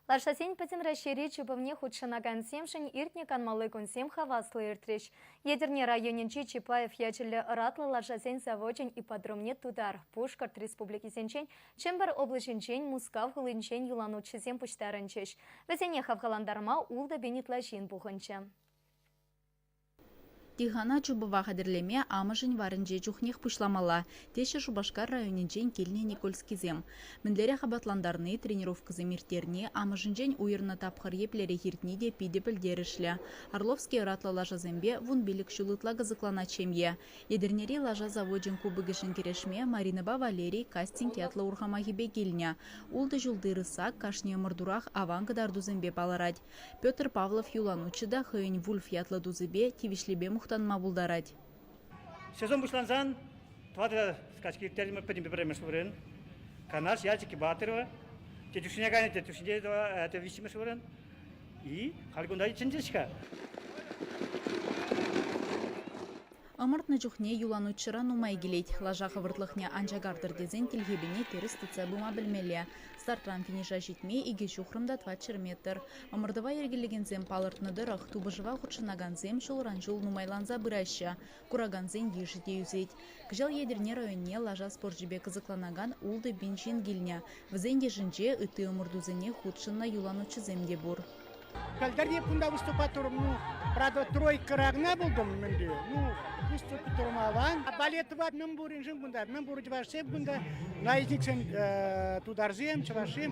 Лашасен Пӗтӗм Раҫҫейри чупӑвне хутшӑнакансемшӗн иртнӗ канмалли кунсем хаваслӑ иртрӗҫ. Етӗрне районӗнчи Чапаев ячӗллӗ ӑратлӑ лашасен завочӗн ипподромне Тутар, Пушкӑрт республикисенчен, Чӗмпӗр облаҫӗнчен, Мускав хулинчен юланутҫӑсем пуҫтарӑнчӗҫ. Вӗсене хавхалантарма 6000 ытла ҫын пухӑнчӗ. Тихана чупӑва хатӗрлеме амӑшӗн варӗнче чухнех пуҫламалла, теҫҫӗ Шупашкар районӗнчен килнӗ Никольскисем. Мӗнлерех апатлантарни, тренировкӑсем ирттерни, амӑшӗнчен уйӑрнӑ тапхӑр еплерех иртни те питӗ пӗлтерӗшлӗ. Орловски ӑратлӑ лашасемпе 15 ҫул ытла кӑсӑкланать ҫемье. Етӗрнери лаша завочӗн кубокӗшӗн кӗрешме Маринӑпа Валерий кастинг ятлӑ урхамахӗпе килнӗ. Ултӑ ҫулти рысак кашни ӑмӑртурах аван кӑтартусемпе палӑрать. Петр Павлов юланутҫӑ та хӑйӗн Вульф ятлӑ тусӗпе тивӗҫлипе мухтанма пултарать. Сезон пуҫлансан тӑватӑ скачки ирттертӗмӗр пӗтӗмпе пӗрремӗш вырӑн. Канаш, Яльчики, Батырево. Тетюшине кайнӑ, Тетюшинче виҫҫӗмӗш вырӑн. И халь кунта чӗнчӗҫ-ха. Ӑмӑртнӑ чухне юланутҫӑра нумай килет. Лаша хӑвӑртлӑхне ан чакартӑр тесен тилхепене тӗрӗс тытса пыма пӗлмелле. Стартран финиша ҫитме икӗ ҫухрӑм та тӑватҫӗр метр. Ӑмӑртӑва йӗркелекенсем палӑртнӑ тӑрӑх, тупӑшӑва хутшӑнакансем ҫулран-ҫул нумайланса пыраҫҫӗ. Куракансен йышӗ те ӳсет. Кӑҫал Етӗрне районне лаша спорчӗпе кӑсӑкланакан 6000 ҫын килнӗ. Вӗсен йышӗнче ытти ӑмӑртусене хутшӑннӑ юланутҫӑсем те пур. Пӗлтӗр те кунта выступать турӑм, ну, правда, тройкӑра кӑна пултӑм ӗнтӗ. Ну, выступить турӑм аван. Балетпа мӗн пуриншӗн кунта, мӗн пур чӑвашсем кунта, наездниксем, тутарсем, чӑвашсем.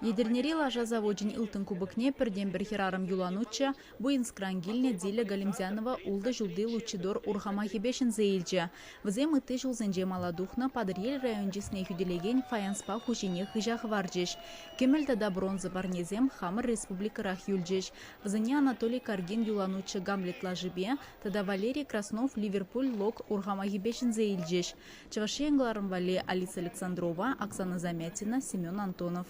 Етӗрнери лаша завочӗн ылтӑн кубокне пӗртен-пӗр хӗрарӑм юланутҫӑ, Буинскран килнӗ Диля Галимзянова ултӑ ҫулти Лучидор урхамахӗпе ҫӗнсе илчӗ. Вӗсем ытти ҫулсенче мала тухнӑ Патӑрьел район чысне хӳтӗлекен фаянспа хуҫине хыҫа хӑварчӗҫ. Кӗмӗл тата бронза парнесем хамӑр республикӑрах юлчӗҫ. Вӗсене Анатолий Каргин юланутҫӑ Гамлет лашипе тата Валерий Краснов Ливерпуль Лок урхамахӗпе ҫӗнсе илчӗҫ. Чӑваш Ен кӑларӑм валли Алиса Александрова, Оксана Замятина, Семен Антонов.